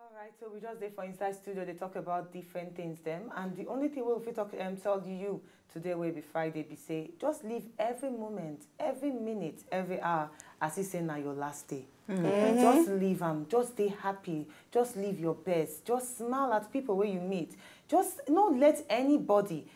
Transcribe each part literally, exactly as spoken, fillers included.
All right, so we just dey for inside studio, dey talk about different things dem, and the only thing wey we fit talk, um, tell you today wey be Friday be say, just live every moment, every minute, every hour as if say na your last day. Just live am, just dey happy, just live your best, just smile at people wey you meet. Just no let anybody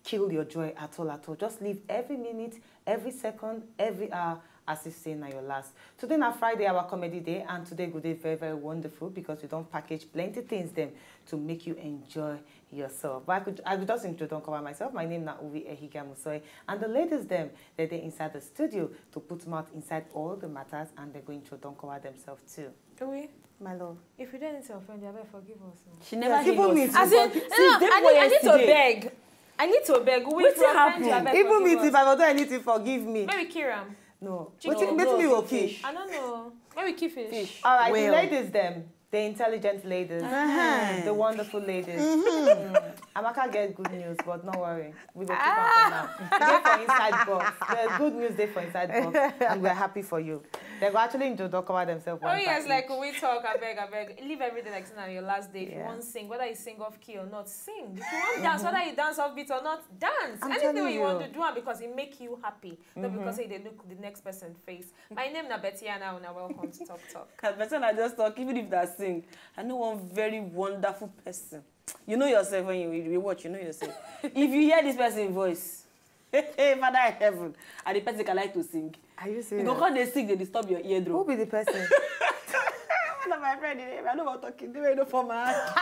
kill your joy at all, at all. Just live every minute, every second, every hour as if say na your last. Today na Friday, our comedy day, and today go dey very, very wonderful because we don package plenty things dem to make you enjoy yourself. But I could, I could just introduce, don cover myself. My name na Uvi Ehiga Musoy, and the ladies dem, they dey inside the studio to put mouth inside all the matters, and they're going to don cover themselves too. Uvi, my love, if you do anything offend you, abeg forgive us. Oh. She never, yes, even me too. As in, no, I need, I need to beg. I need to beg. Uvi, wetin happen? Even me too, if I go do anything, forgive me. Maybe kill am. No. Wetin, wetin me go kill? I don't know. Maybe kill fish. All right, the ladies dem. The intelligent ladies, the wonderful ladies. Mm. Amaka get good news, but no worry. We go keep am for now. Dey for inside box. The good news dey for inside box, and we're happy for you. They go actually enjoy, don cover themselves. Oh yes, like we talk, abeg, abeg. Live every day like say na your last day. If you wan sing, whether you sing off key or not, sing. If you wan dance, whether you dance off beat or not, dance. Anything wey you wan do, do am because e make you happy, not because say you dey look the next person face. My name na Betty, and I una welcome to Talk Talk. Betty, I just talk, even if that sing, I know one very wonderful person. You know yourself when you, you watch, you know yourself. If you hear this person voice, hey, Father in heaven, and the person can like to sing. Are you serious? You go come dey sing, dey disturb your eardrum. Who be the person? One of my friend, I don't want to talk, they know for my hand.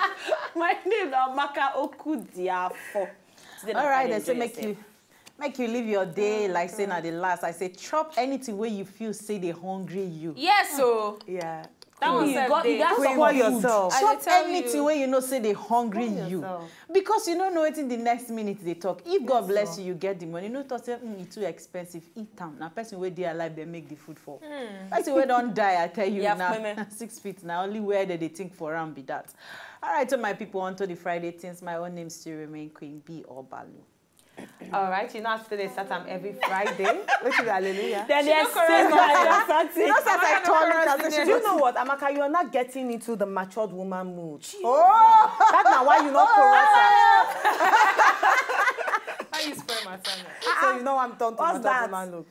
My name na Amaka Okudiafo. All right, then, so make you Make you live your day like say na the last. I say chop anything wey you feel say dey hungry you. Yes o. Yeah. That one sef dey. You gats support yourself. Chop anything wey you know say dey hungry you. Because you no know wetin the next minute dey talk. If God bless you, you get the money. No talk say, "Mm, e too expensive." Eat am. Na person wey dey alive dey make the food for. Person wey don die, I tell you now. Six feet, na only where they dey think for am be that. All right, so my people, on to the Friday things. My own name still remain Queen B Obalu. All right, you know, after they start am every Friday. Wetin be hallelujah? Then they explain why they are starting. You know, since I told you, do you know what, Amaka? You are not getting into the matured woman mood. Oh, that's not why you not chorus. How you spoil my time? So you know I'm turn to matured woman look.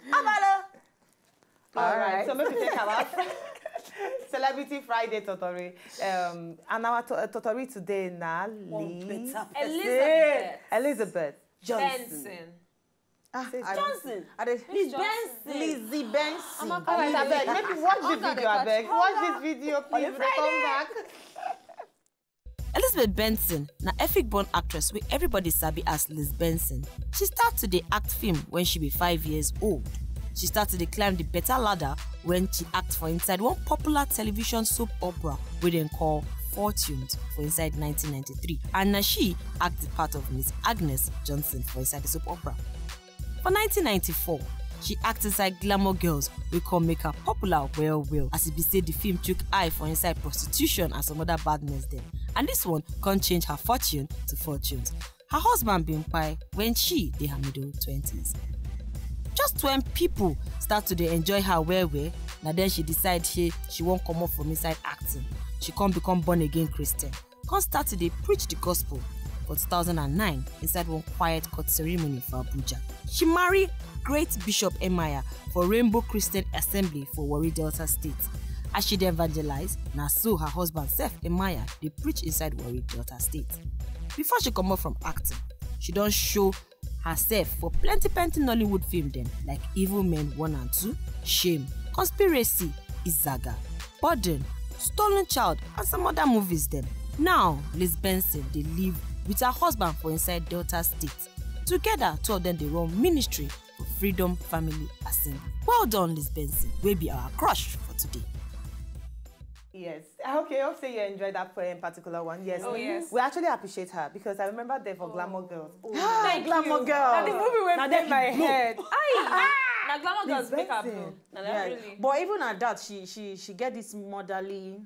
All right, so maybe take our Celebrity Friday totori. Um, and our to- uh, totori today na Liz. Elizabeth. Elizabeth Johnson. Benson. Ah, Johnson. Are they Miss Benson. Lizzie Benson. All right, abeg, maybe watch the video, abeg. Watch this video, please. We come back. Elizabeth Benson na Efik-born actress wey everybody sabi as Liz Benson. She start to dey act film when she be five years old. She start to dey climb the better ladder when she act for inside one popular television soap opera wey dem call Fortunes for inside nineteen ninety-three, and na she act the part of Miss Agnes Johnson for inside the soap opera. For nineteen ninety-four, she act inside Glamour Girls, wey come make her popular well well, as e be say the film chook eye for inside prostitution and some other badness dem. And this one come change her fortune to fortunes. Her husband bin kpai when she dey her middle twenties. Just when people start to dey enjoy her well well, na then she decide say she wan comot from inside acting. She come become born again Christian. Come start to dey preach the gospel for two thousand and nine inside one quiet court ceremony for Abuja. She marry great Bishop Emaya for Rainbow Christian Assembly for Warri Delta State. As she dey evangelize, na so her husband sef, Emaya, dey preach inside Warri Delta State. Before she comot from acting, she don show herself for plenty plenty Nollywood film dem like Evil Men one and two, Shame, Conspiracy, Izaga, Burden, Stolen Child and some other movies dem. Now, Liz Benson dey live with her husband for inside Delta State. Together, two of them dey run ministry for Freedom Family Assembly. Well done, Liz Benson, wey be our crush for today. Yes. Okay, I hope say you enjoyed that um, particular one. Yes. Oh, yes. We actually appreciate her because I remember there for Glamour Girls. Oh, Thank Glamour you. Girls. Na the movie wey Na dey dem my you blow. Head. Aye. Na Glamour Girls Liz make her Benson. Blow. Na Yeah. Really. But even at that, she she she get this motherly.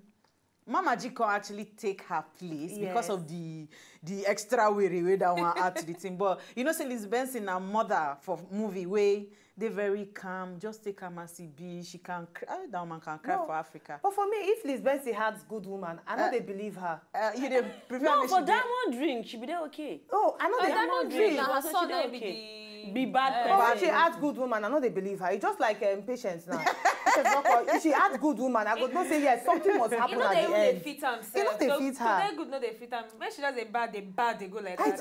Mama G can actually take her place because Yes. of the the extra weary way that one add to the thing. But you know, say Liz Benson, her mother for movie way they very calm, just take her as e be. She can cry. That woman can cry No. For Africa. But for me, if Liz Benson had good woman, I know they believe her. Uh, you dey prefer No, me for she dey- Diamond Ring, she be there okay. Oh, I know they Diamond drink. Ring, na her So son she na dey be okay. the Be bad eh, But person. when she had good woman, I know they believe her. It's just like um, Patience now. Patience Doctor, if she had good woman, I could not say yes, something must You happen know at they the even dey end. fit am You know sef. they So, fit to her. Dey good, no dey fit am. When she just dey bad, dey bad, dey go like that.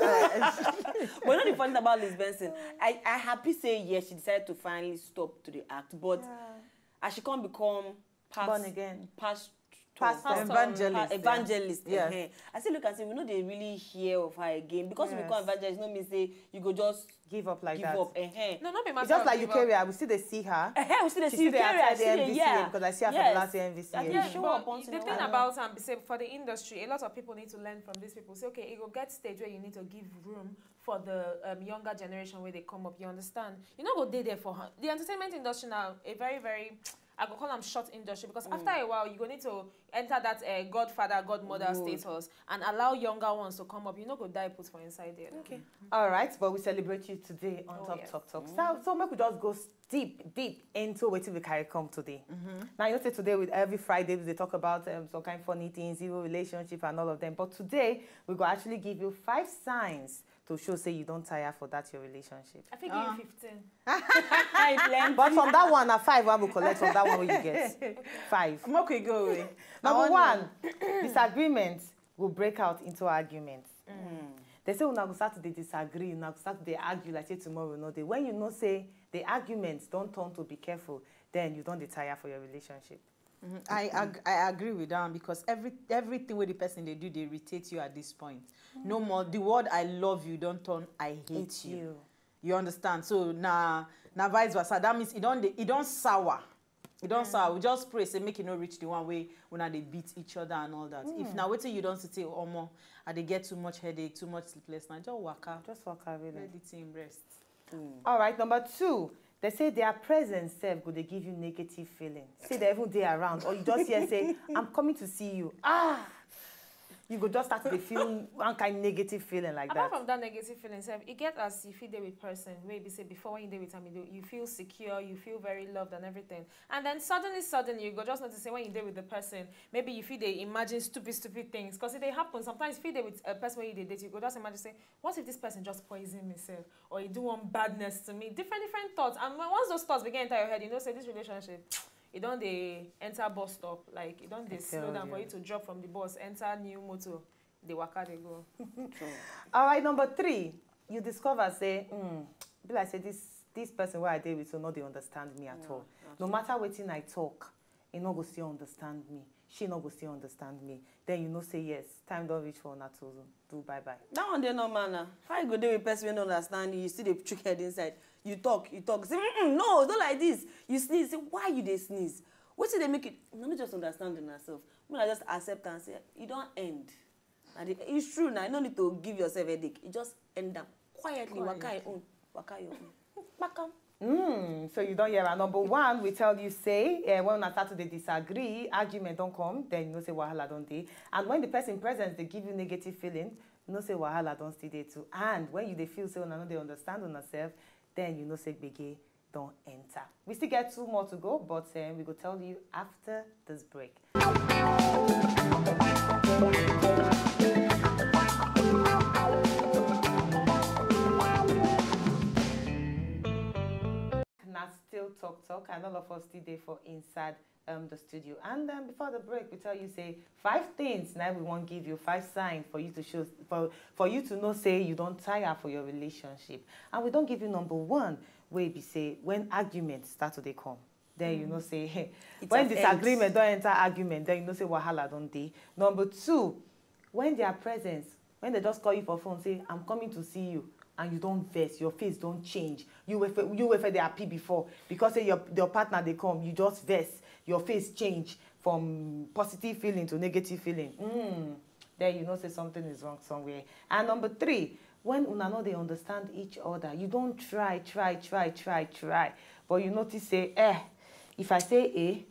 But you know the funny thing about Liz Benson? I, I happy say yes, she decided to finally stop to the act. But as she come become past, Born again. Past Pastor. Evangelist. Evangelist. Yes. Eh. I still look and say we know they really hear of her again because we Yes. become evangelist. No mean say you go just Give up like give that. Up. Eh. No, not be matter It's just of like you give up. carry her. We still they see her. Eh, we still dey She see still dey carry her, attend still the dey M V C yeah. because I see her for Yes. the last M V C. I dey Yeah, show but up once the in a thing while. About am be say for the industry, a lot of people need to learn from these people. Say okay, it go get stage where you need to give room for the um, younger generation where they come up. You understand? You know, go dey there for her. The entertainment industry now a very very I go call them short industry because after a while you go need to enter that uh, godfather godmother status and allow younger ones to come up. You know, go die put for inside there. Okay. All right, but we celebrate you today on Oh, Top yes. Talk Talk. So, so make we just go s- deep, deep into what we carry come today. Now you know say today with every Friday we dey talk about um, some kind of funny things, evil relationship and all of them. But today we go actually give you five signs to show say you don't tire for that your relationship. I think you fifteen. I plenty. But from that one, na five one we collect from that one wey you get. Five. Make we go away. Number I want one, disagreement will break out into arguments. They say una go start to dey disagree, una go start to dey argue like say tomorrow no dey. When you know say the arguments don't turn to be careful, then you don't dey tire for your relationship. Mhm. I ag I agree with that one because every everything wey the person dey do dey irritate you at this point. No more the word I love you don turn I hate you. You understand? So na na vice versa. That means e don dey e don sour. E don sour. We just pray say make e no reach the one wey una dey beat each other and all that. If na wetin you don see say omo, I dey get too much headache, too much sleepless night, just waka. Just walk away. Let the thing rest. All right, number two, they say their presence self go dey give you negative feeling. Say they even dey around, or you just hear say, "I'm coming to see you." Ah, you go just start to dey feel one kind negative feeling like Apart that. From that negative feeling sef, e get as you fit dey with person wey be say before when you dey with am, you, dey- you feel secure, you feel very loved and everything. And then suddenly, suddenly, you go just notice say when you dey with the person, maybe you fit dey imagine stupid, stupid things. Because it dey happen. Sometimes if you dey with a person wey you dey date, you go just imagine say, "What if this person just poison me sef? Or he do one badness to me?" Different, different thoughts. And when, once those thoughts begin enter your head, you know say this relationship, e don dey enter bus stop. Like, e don dey slow tell down for you. You to drop from the bus, enter new motor, dey waka dey go. All right, number three, you discover say, hmm, be like say this this person wey I dey with so no dey understand me at all. No matter wetin I talk, he no go still understand me. She no go still understand me. Then you know say yes, time don reach for una to do bye bye. That one dey normal na. How you go dey with person wey no understand you, you still dey chook head inside. You talk, you talk. Say, mm no, don't like this. You sneeze. Say, why you dey sneeze? Wetin dey make you? Una no just understand una self. Una just accept and say, e don end. And it, it's true na. You no need to give yourself headache. You just end am quietly. Waka your own. Waka your own. Kpakam. Mm, so you don hear am. Number one, we tell you say eh, when una start to dey disagree, argument don come, then you know say wahala don dey. And when the person presence dey give you negative feeling, you know say wahala don still dey too. And when you dey feel say una no dey understand una self, then you know say gbege don enter. We still get two more to go, but um, we go tell you after this break. Na still talk talk, and all of us still dey for inside um, the studio. And um, before the break, we tell you say five things now we won't give you five signs for you to show for for you to know say you don't tire for your relationship. And we don't give you number one where we say when arguments start to they come. Then you know say when disagreement don't enter argument, then you know say wahala don't dey. Number two, when their presence, when they just call you for phone, say, "I'm coming to see you," and you don't vex, your face don't change. You were fe- you were fe- they happy before because say your your partner they come, you just vex, your face change from positive feeling to negative feeling. Mm. Then you know say something is wrong somewhere. And number three, when una no they understand each other, you don't try, try, try, try, try, but you notice say, eh, if I say A,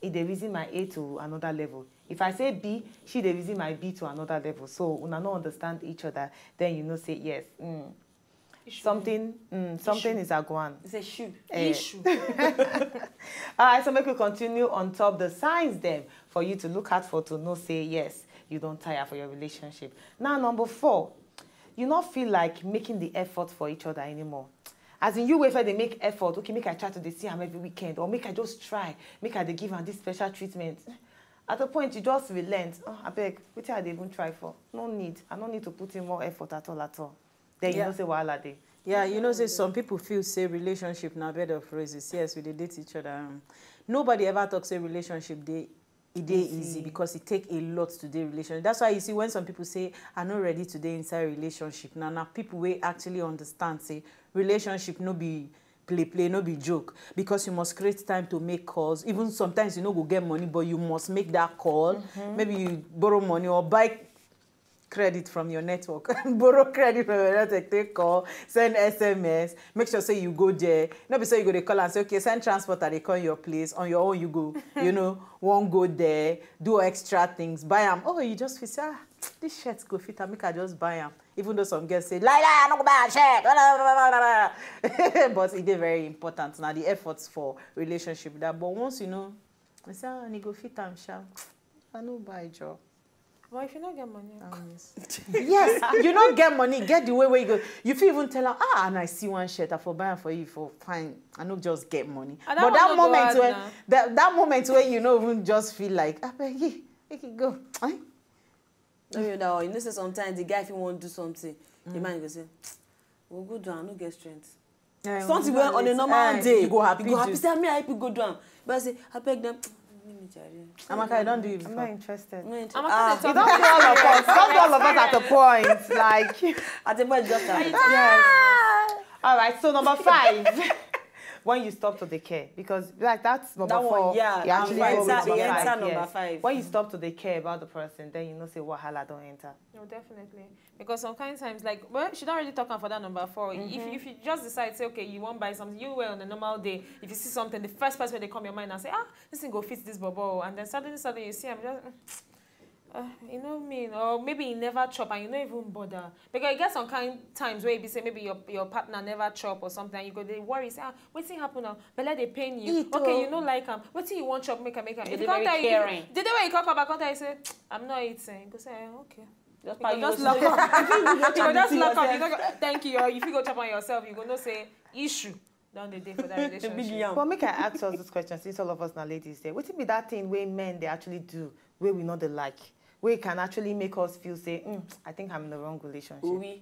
it they reason my A to another level. If I say B, she they reason my B to another level. So una no understand each other, then you know say yes. Mm. Something, mm, something is a guan. It's a shoe. Eh. Issue. All right, so make we continue on top the signs them for you to look out for to know say yes, you don't tire for your relationship. Now number four, you not feel like making the effort for each other anymore. As in you wait for they make effort, okay, make I try to dey see am every weekend, or make I just try, make I dey give am this special treatment. At a point you just relent. Oh, I beg, what I dey even try for? No need. I no need to put in more effort at all at all. Then you Yeah. know say wahala dey. Yeah, you know say some people feel say relationship na bed of roses. Yes, we dey date each other. Um, nobody ever talk say relationship dey e dey easy because it take a lot to dey relationship. That's why you see when some people say I no ready to dey inside relationship. Now, now people wey actually understand say relationship no be play play, no be joke, because you must create time to make calls. Even sometimes you no go get money, but you must make that call. Maybe you borrow money or buy credit from your network, borrow credit from your network, take call, send S M S, make sure say you go there. No be say you go dey call and say, "Okay, send transport, I dey come your place." On your own, you go, you know, won't go there, do extra things, buy am. Oh, you just feel say, "Ah, this shirt go fit am, make I just buy am." Even though some girls say, "Lie, lie, I no go buy a shirt." But it is very important. Now, the efforts for relationship that. But once you know, I say, "Ah, and e go fit am, sha." I no buy job. But if you no get money, Yes, you no get money, get the way where you go. You feel even tell her, "Ah, and I see one shirt, I for buy am for you for fine." I no just get money. Ah, that But one that no go moment hard when now. that, that moment when you know even just feel like, "I beg you, make it go." Eh? No, you know, you know say sometimes the guy if he want do something, the man go say, "We'll go down, no get strength." Eh, Something you where know, on a eh, normal day, you go happy. you go happy. Do. Say me I go down, but I say I beg them. Leave me, jare. Amaka, I don't do it I'm before. Not interested. No interest. I'm Ah, not talking Don't do all of us. Don't do all of us at a point. Like, at the point just like, yes. All right. So number five, when you stop to the care, because like that's number That one, four. yeah, You actually right, go with exactly, number enter five. number Yes. five. When you stop to the care about the person, then you know say wahala don't enter. No, definitely. Because sometimes times like, well, she don't really talk am for that number four. If if you just decide say okay, you want buy something, you were on a normal day. If you see something, the first person they come your mind and say, "Ah, this thing go fit this bobo," and then suddenly suddenly you see I'm just. Uh, you know me, or maybe you never chop and you no even bother. Because you get some kind times where you be say maybe your your partner never chop or something, and you go they worry, say, "Ah, wetin happen now? Belle dey pain you. Eat Okay, o. You no like am. Wetin you want chop, make am, make am." You If dey you can't very tell you, caring. The day when you come back, I can't tell you say, "I'm not eating." You go say, "Eh, okay." Just You pack go you just go lock sleep. up. You go just lock up. You Yourself. Go, thank you. Or if you go chop on yourself, you go know say issue. Don't they dey for that relationship. Big yam. But make I ask us this question, since all of us now ladies there. What be that thing where men they actually do where we know they like? Where it can actually make us feel say, mm, I think I'm in the wrong relationship. Owi,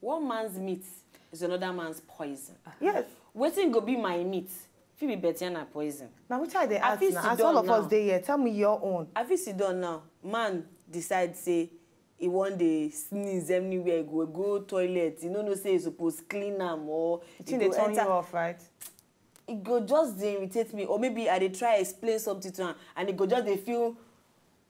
one man's meat is another man's poison. Yes. Wetin go be my meat? Fit be Betty na poison. Now which are they I ask feel now? sit As down all of us now. There yet, tell me your own. I fit sit down now. Man decide say he wan dey sneeze anywhere, go go toilet. He no know say he suppose clean am or The thing they turn you off, right? E go just dey irritate me, or maybe I dey try explain something to am and e go just dey feel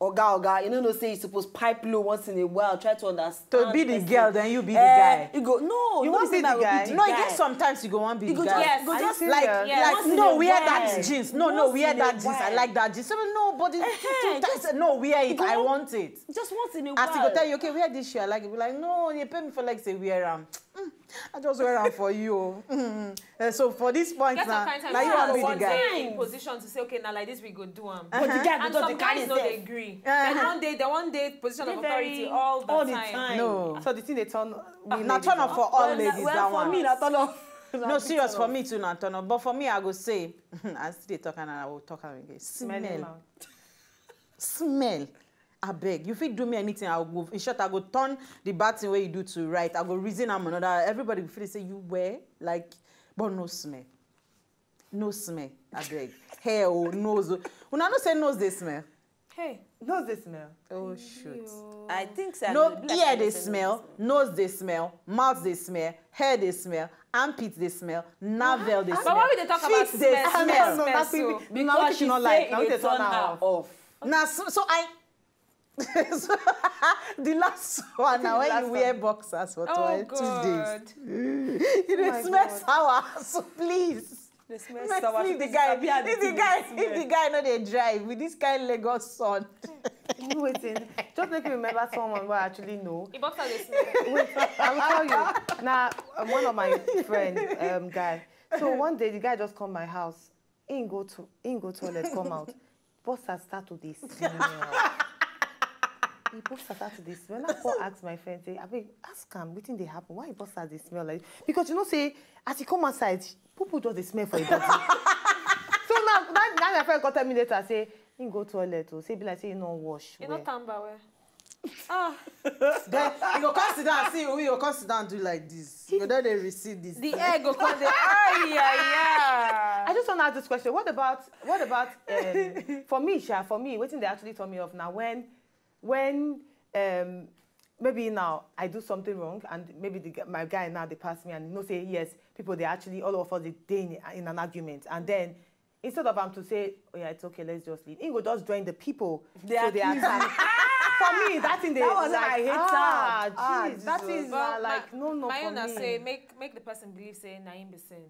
oga oga. You no know say you suppose pipe low once in a while, try to understand. To be the person. girl, then you be the Eh, guy. E go no, You no wan be be say the na go guy? be the No, you guy. get sometimes you go want be You the go guy. just, go Yes. just Are you Like, serious? like, Once in no, a wear while. that jeans. No, no, Once wear in a that jeans. I while. Like that jeans. So nobody. Eh, Just, no, wear it. go I on. want it. Just once in a As he while. Go tell you, "Okay, wear this shirt." I like it. Be like, "No, you pay me for like say wear am. Mm, I just wear am for you." Mm. Eh, so for this point Get some now, kind of now you time want for be the one guy. Day in position to say, "Okay, now like this we go do am." But the guy And go just dey carry sometimes no they himself. agree. Uh-huh. Then one day, then one day position Dey of authority very all the all the time. time. No. So the thing they turn. We Now ladies turn up off. For all Well, ladies, well, that for one. Me, na turn off. No, serious, for me too na turn off. But for me, I go say, I still dey talk and I will talk am again. Smell. Smell. Abeg, you fit do me anything, I go go, in short, I go turn the bad thing wey you do to right. I go reason am another. Everybody go feel say you were like, but no smell. No smell, abeg. Hair o, nose o. Una know say nose dey smell? Hey, nose dey smell. Oh, shoot. I think say I No, know, be like ear I dey know say smell, nose dey smell, mouth dey smell, hair dey smell, armpit dey smell, navel dey smell, But why we dey talk about feet dey smell? Smell. No, no, Smell that's so. Because she say it dey turn her off. Na so, so I the last one na when you wear boxers for Oh, twenty days. God. You dey smell sour, so please. Let's leave the guy. If the guy, if the guy no dey drive with this kind Lagos sun. You waiting. Just make me remember someone who I actually know. He boxer dey smell. Wait, I will tell you. Now, um, one of my friend, um, guy. So one day the guy just come my house. He go to, he go toilet, come out. Boxer start to dey smell. He boxer start to dey smell. I come ask my friend, say, "Abeg, ask am wetin dey happen. Why he boxer dey smell like this?" Because you know say as he come outside, poo poo just dey smell for him body. So now, now, now my friend come tell me later, say he go toilet o, say e be like say he no wash well. You no tamba well. Ah. Then you go come sit down, see, you go come sit down, do like this. You go don dey receive this. The air go come dey, ay, ay, ay. I just want to ask this question. What about, what about, um, for me, Sha, for me, wetin dey actually turn me off now when, when, um, maybe now I do something wrong and maybe the, gu- my guy now dey pass me and you know say yes, people dey actually, all of us dey dey in, in an argument and then instead of am to say, "Oh yeah, it's okay, let's just leave," he go just join the people. They so they accuse attack. For me, that thing dey That was like, I hate ah, am. Ah, jeez, that Jesus. Is But na my, like no, no my for own na me. Say make, make the person believe say na him be saint.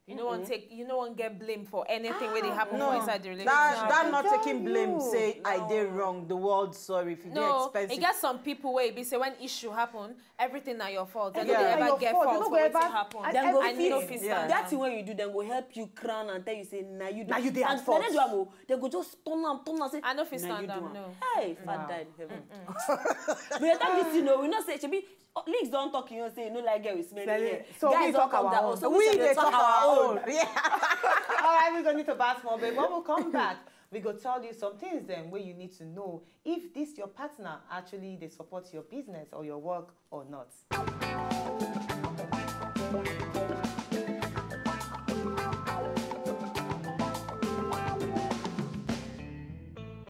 You no wan take, you no wan get blame for anything wey dey happen for inside the relationship. That, that not taking blame, say I dey wrong, the world sorry if you dey No, expensive. E get some people wey e be say when issue happen, everything na your fault. Dem no Yeah. dey Na ever your get fault. Dem fault no for go wetin ever happen. I, Dem go I no feel fit stand that am. Thing wey you do, dem go help you crown and tell you say na you do. Na you dey at fault. And if dem no do am o, dem go just turn am, turn am say I no fit na you stand do am, am. No. Hey, Father in heaven. But you talk this thing o, we know say shebi, oh, Leaks don talk, you know say you no like girl with smelly hair. So we talk our own. So we dey talk our own. Yeah. All right, we go need to back small break. When we come back, we go tell you some things then wey you need to know if this your partner actually dey support your business or your work or not.